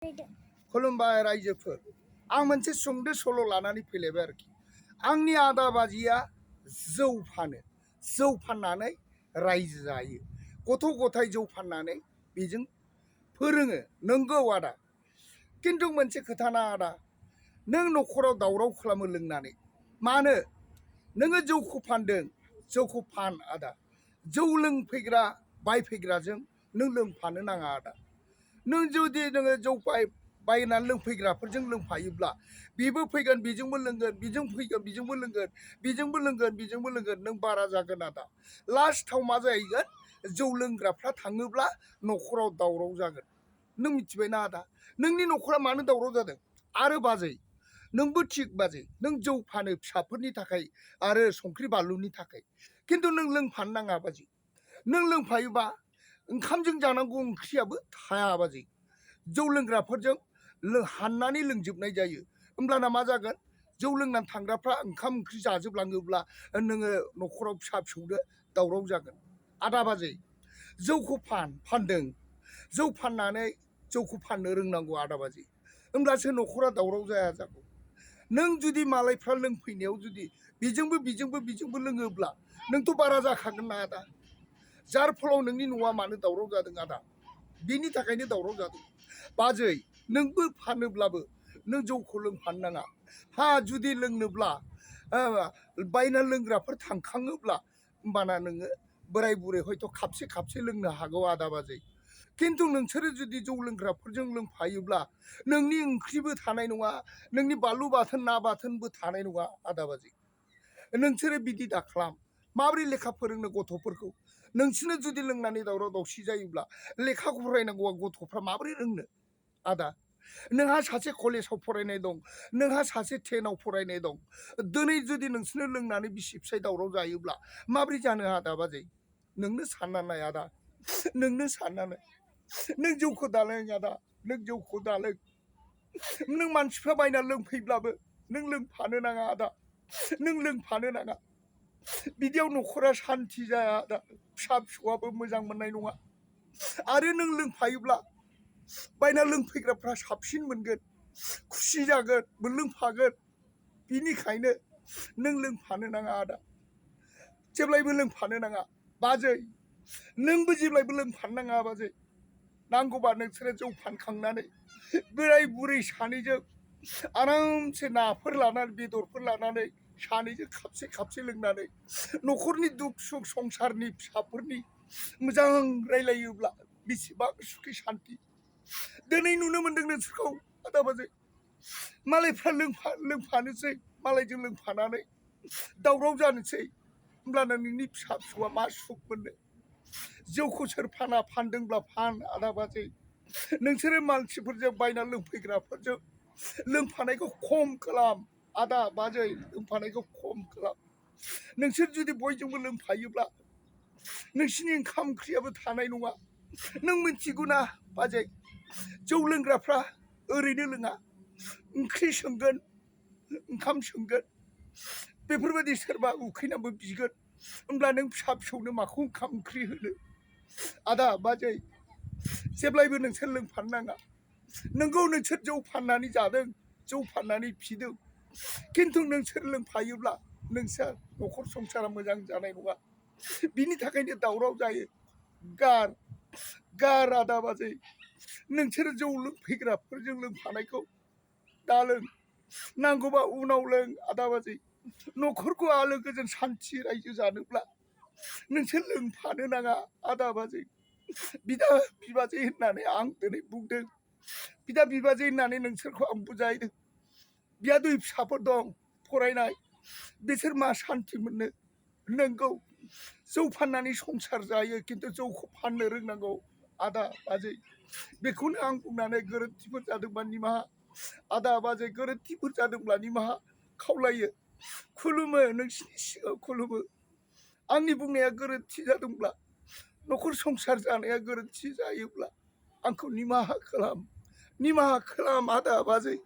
खुलुमबाय रायजोफोर आं मोनसे सुंद' सल' लानानै फैलायबाय आरोखि आंनि आदा बाजिया जौ फाननानै रायजो जायो गथ' गथाय जौ फाननानै बेजों फोरोङो नंगौ आदा खिन्थु मोनसे खोथा ना आदा नों न'खराव दावराव खालामो लोंनानै मानो नोङो जौखौ फानदों जौखौ फान आदा जौ लोंफैग्रा बायफैग्राजों नों लोंफानो नाङा आदा नों जुदि नोङो जौ बायनानै लोंफैग्राफोरजों लोंफायोब्ला बेबो फैगोन बेजोंबो लोंगोन बेजों फैगोन बेजोंबो लोंगोन बेजोंबो लोंगोन नों बारा जागोन आदा लास्टआव मा जाहैगोन जौ लोंग्राफ्रा थाङोब्ला न'खराव दावराव जागोन नों मिथिबायना आदा नोंनि न'खरा मानो दावराव जादों आरो बाजै नोंबो थिग बाजै नों जौ फानो फिसाफोरनि थाखाय आरो संख्रि बानलुनि थाखाय खिन्थु नों लोंफानो नाङा बाजै नों लोंफायोबा ओंखामजों जानांगौ ओंख्रियाबो थाया बाजै जौ लोंग्राफोरजों हाननानै लोंजोबनाय जायो होमब्लाना मा जागोन जौ लोंनानै थांग्राफ्रा ओंखाम ओंख्रि जाजोबलाङोब्ला नोङो न'खराव फिसा फिसौनो दावराव जागोन आदा बाजै जौखौ फानदों जौ फाननानै जौखौ फाननो रोंनांगौ आदा बाजै होमब्लासो न'खरा दावराव जाया जागौ नों जुदि मालायफ्रा लोंफैनायाव जुदि बेजोंबो लोङोब्ला नोंथ' बारा जाखागोन ना आदा जार फलाव नोंनि न'आ मानो दावराव जादों आदा बेनि थाखायनो दावराव जादों बाजै नोंबो फानोब्लाबो नों जौखौ लोंफानो नाङा हा जुदि लोंनोब्ला बायना लोंग्राफोर थांखाङोब्ला होमबाना नोङो बोराय बुरै हयथ' खापसे लोंनो हागौ आदा बाजै खिन्थु नोंसोरो जुदि जौ लोंग्राफोरजों लोंफायोब्ला नोंनि ओंख्रिबो थानाय नङा नोंनि बानलु बाथोन ना बाथोनबो थानाय नङा आदा बाजै नोंसोरो बिदि दाखालाम माबोरै लेखा फोरोंनो गथ'फोरखौ नोंसोरनो जुदि लोंनानै दावराव दावसि जायोब्ला लेखा फरायनांगौआ गथ'फ्रा माबोरै रोंनो आदा नोंहा सासे कलेजाव फरायनाय दं नोंहा सासे 10आव फरायनाय दं दिनै जुदि नोंसोरनो लोंनानै बिसि फिसाय दावराव जायोब्ला माबोरै जानो आदा बाजै नोंनो साननानै आदा नोंनो साननानै नों जौखौ दालों आदा नों जौखौ दालों नों मानसिफ्रा बायना लोंफैब्लाबो नों लोंफानो नाङा आदा नों लोंफानो नाङा बिदियाव न'खरा सान्थि जाया आदा फिसा फिसौआबो मोजां मोननाय नङा आरो नों लोंफायोब्ला बायना लोंफैग्राफ्रा साबसिन मोनगोन खुसि जागोन लोंफागोन बिनिखायनो नों लोंफानो नाङा आदा जेब्लायबो लोंफानो नाङा बाजै नोंबो जेब्लायबो लोंफानो नाङा बाजै नांगौबा नोंसोरो जौ फानखांनानै बोराय बुरै सानैजों आरामसे नाफोर लानानै बेदरफोर लानानै सानैजों खापसे लोंनानै न'खरनि दुख सुख संसारनि फिसाफोरनि मोजां रायलायोब्ला बेसेबां सुखि सान्थि दिनै नुनो मोनदों नोंसोरखौ आदा बाजै मालायफ्रा लोंफानोसै मालायजों लोंफानानै दावराव जानोसै होमब्लाना नोंनि फिसा फिसौआ मा सुख मोननो जौखौ सोर फानदोंब्ला फान आदा बाजै नोंसोरो मानसिफोरजों बायना लोंफैग्राफोरजों लोंफानायखौ खम खालाम आदा बाजै लोंफानायखौ खम खालाम नोंसोर जुदि बयजोंबो लोंफायोब्ला नोंसिनि ओंखाम ओंख्रियाबो थानाय नङा नों मिथिगौ ना बाजै जौ लोंग्राफ्रा ओरैनो लोङा ओंख्रि सोंगोन ओंखाम सोंगोन बेफोरबायदि सोरबा उखैनाबो बिगोन होमब्ला नों फिसा फिसौनो माखौ ओंखाम ओंख्रि होनो आदा बाजै जेब्लायबो नोंसोर लोंफानो नाङा नोंगौ नोंसोर जौ फाननानै जादों जौ फाननानै फिदों खिन्थु नोंसोर लोंफायोब्ला नोंसोर न'खर संसारा मोजां जानाय नङा बिनि थाखायनो दावराव जायो गार आदा बाजै नोंसोर जौ लोंफैग्राफोरजों लोंफानायखौ दा लों नांगौबा उनाव लों आदा बाजै न'खरखौ आलो गोजोन सान्थि रायजो जानोब्ला नोंसोर लोंफानो नाङा आदा बाजै बिदा बिबाजै होननानै आं दिनै बुंदों बिदा बिबाजै होननानै नोंसोरखौ आं बुजायदों बियादै फिसाफोर दं फरायनाय बिसोर मा सान्थि मोननो नंगौ जौ फाननानै संसार जायो खिन्थु जौखौ फाननो रोंनांगौ आदा बाजै बेखौनो आं बुंनानै गोरोन्थिफोर जादोंबा निमाहा आदा बाजै गोरोन्थिफोर जादोंब्ला निमाहा खावलायो खुलुमो नोंसिनि सिगाङाव खुलुमो आंनि बुंनाया गोरोन्थि जादोंब्ला न'खर संसार जानाया गोरोन्थि जायोब्ला आंखौ निमाहा खालाम आदा बाजै